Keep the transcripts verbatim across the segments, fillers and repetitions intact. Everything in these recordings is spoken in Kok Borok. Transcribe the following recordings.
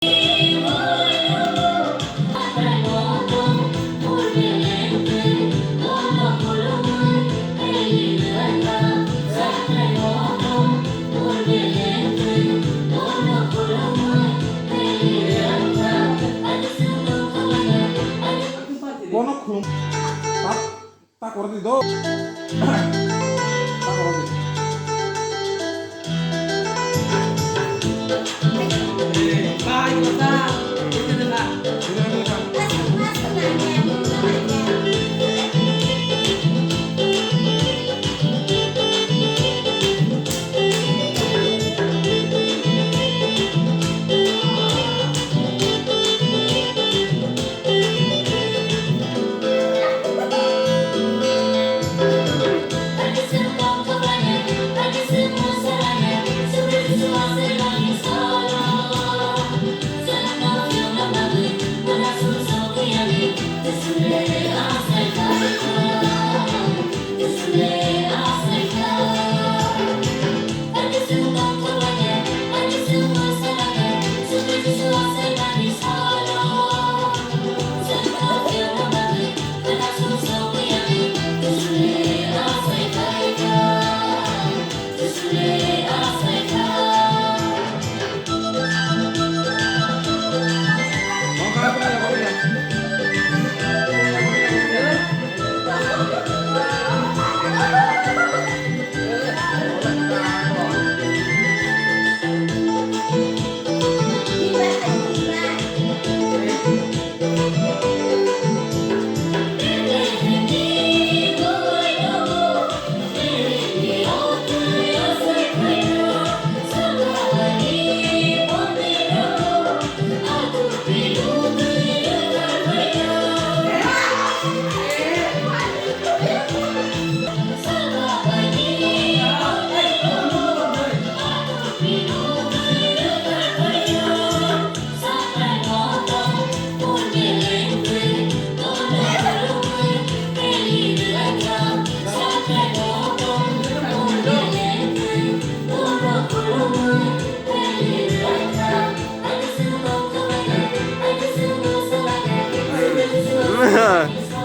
Bono khulum. Tak, tak oro di do. Tak oro di.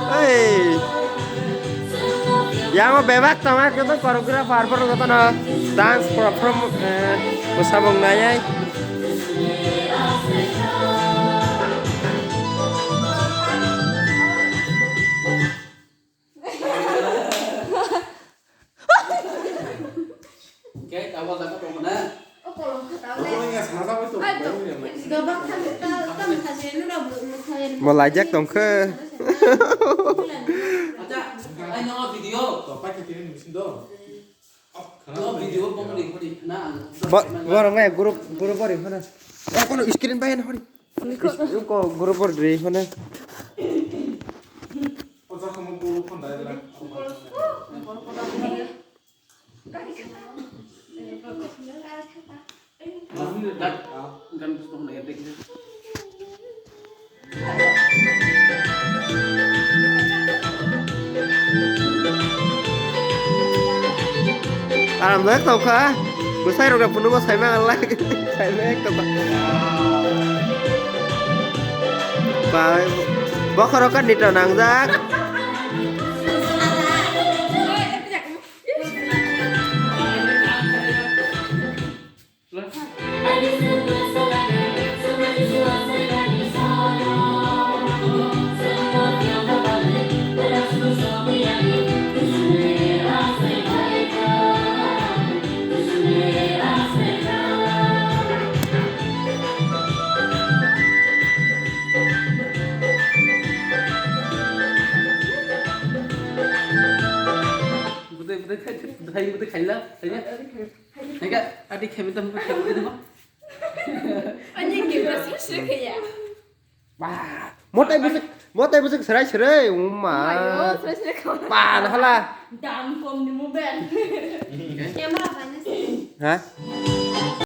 Hey. Yang bebak tama kita choreographer pun kata na dance perform, eh, musabong nayai. Khe abo jaga tongmani. O kolom kha tao le. Kolom ya sana jabai to. Ai to. Dobak kha ta tam kha se nura bu kha. Bo lajak tong khe. Acha, ai no video. To pa khe tini misin do. No video bong ri hori na. Bo, bo rong ya group, group ri hori. Eh, kono screen bai na hori. Ko group ri hori. O jaga mo group hon dai la. Aram jak tau kha. Bwsai rok phunuk o sai ma ngalai. Sai ma ek tau kha. Bai, bokhorok kan nito nangjak. Budai, budai khai, budai, budai khaila, khaila. Enggak, adi kami tam kami tu. Ani kita sih kaya. Wah, motai busuk, motai busuk serai serai, uma. Ayo, serai serai kau. Pan hala. Dam kom ni mobile. Camera mana sih? Hah?